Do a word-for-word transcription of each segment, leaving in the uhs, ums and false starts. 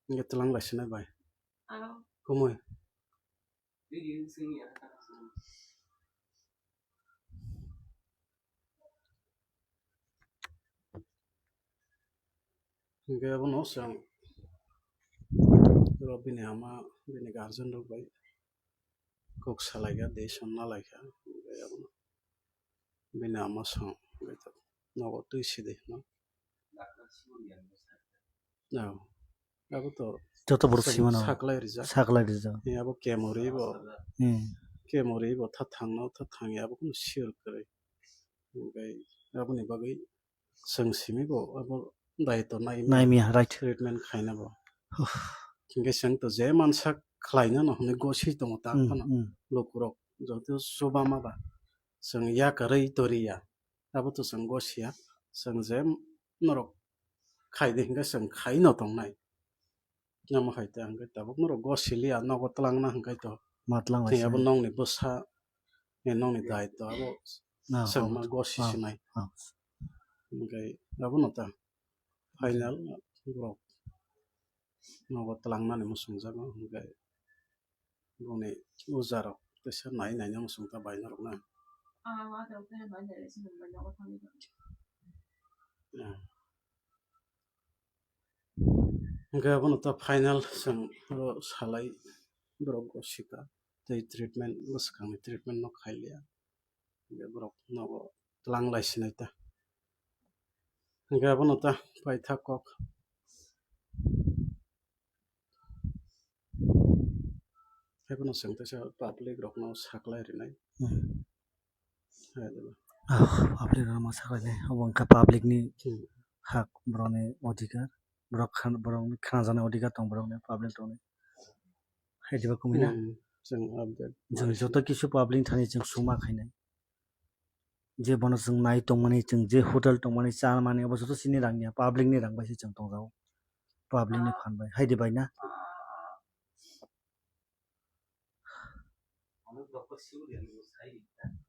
Hingke tlang lai sinai bai. Kumui. Hingke abono chwng oro bini ama, bini guardian rok bai kok salaikha, decision nalaikha. Hingke abono bini ama song nogo twi sidi no. Abo to joto borok chwng simano saklai rijak. Saklai rijak. Abo kemuri bo, hmm, kemuri bo tha thangno, tha thangya abo kunu sure kwrwi. Hingke aboni bagwi chwng simi bo abo daitw nai, naimya, right, treatment khaina bo. Hingke chwng to je mansa khlaina no hwnwi gosi tongo ta, hmm, phano, hmm, lukurok joto chubama ba chwng yakarwi toriya. Abo to chwng gosiya, chwng je norok khai di hingke chwng khai no tongnai. Namo hai ta hingke tabuk norok gosiliya, nogo twlangna hingke to. Ma twlang tei abo nongni bwsa, eh, nongni daitw abo chwng ma gosi sinai. Hingke abono ta final borok nogo twlangnani muchungjago hingke. Boni ujarok teisa nai nai no muchung ta bai norok na. Hingke abono ta final chwng oro salai borok go sika tei treatment bwskangni treatment no khailiya. Hingke borok nogo twlang lai sinai ta. Hingke abono ta paithak kok. Haiphano chwng teisa public rokno saklai rinai. Hmm. Hai deba. Ah, public rokno saklai nai. Obo wngkha public ni, hmm, hak, borokni odhikar. Borok khan-, borokni khnajaknai odhikar tong borokni, public rokni. Hai deba kumui na? Hmm, chwng update. Chwng joto kisu public thani chwng suma khainai. Je bono chwng nai tongmani, chwng je hotel tongmani, cha mani, obo joto chini rang ya, public ni rang bai se chwng tongjago. Public ni phan bai, hai di bai na?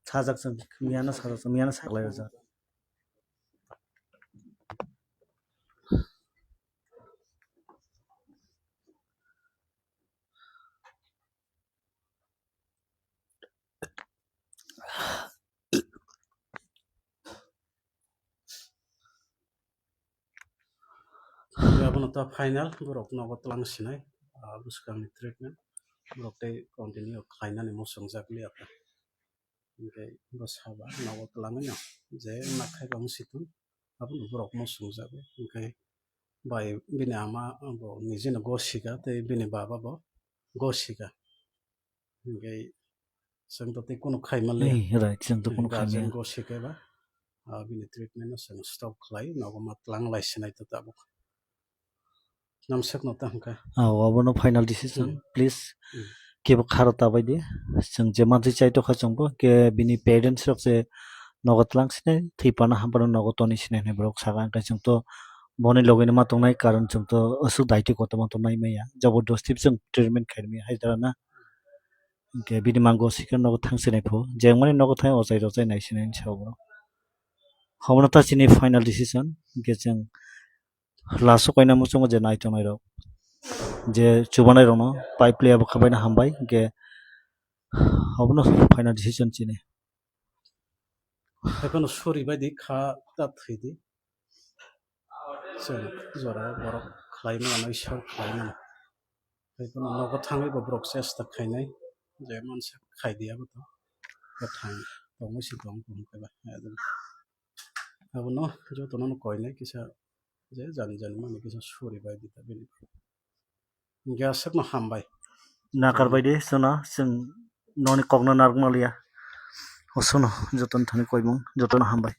Sajak chwng, miya no sajak chwng, miya no saklai rwjak. Abono ta final borok nogo twlang sinai, ah, bwskangni treatment borok tei continue khlainani muchungjak liya ta. Hingke bwsa ba nogo twlangwi no je nakhai ba wng si thung, abono borok muchungjago. Hingke bai bini ama bo nijino gosika tei bini baba bo gosika. Hingke chwng to tei kunu khai manliya. Ei, right, chwng to kunu khai maya. Guardian go sikhe ba, ah, bini treatment no chwng stop khlai, nogo ma twlang lai sinai to tabuk. Namsakno ta hwnkha. Ah, obono final decision, hmm, please. Hmm. Kebo kharo ta bai di. Chwng je manthwi chai tokha chwngbo, ke bini parents rok se nogo twlang sinai, thwi pano ham pano nogo tonwi sinai hinwi borok saka, hwnkhe chwng to boni logino ma tongnai, karon chwng to aswk daitwi kotorma to nai maya. Jabardasti chwng treatment khai maya hai dara na. Hwnkhe bini mango sikhe nogo thang sinai pho. Jengmani nogo thang ochai rochai nai sinai hinwi sa borok. Obono ta chini final decision. Hwnkhe chwng last o koina muchungo je nai tongnai rok. Je chubanai rokno pipe liya bwkha baino hambai. Hwnkhe obono final decision chini. Haiphano sori bai di kha ta thwi di. Chwng jora borok khlai mano, Ishwar khlai mano. Haiphano nogo thangwi bo borok chesta khainai je mansa khai di abo to. Kwthang tongwi se tong tong khe ba. Abono jotono no koinai kisa je jani jani mani kisa sori bai di ta bini. Hingke aswkno hambai. Nakar bai di, chwngno, chwng noni kokno narwkma liya. Osono, jotono thani koimung, jotono hambai.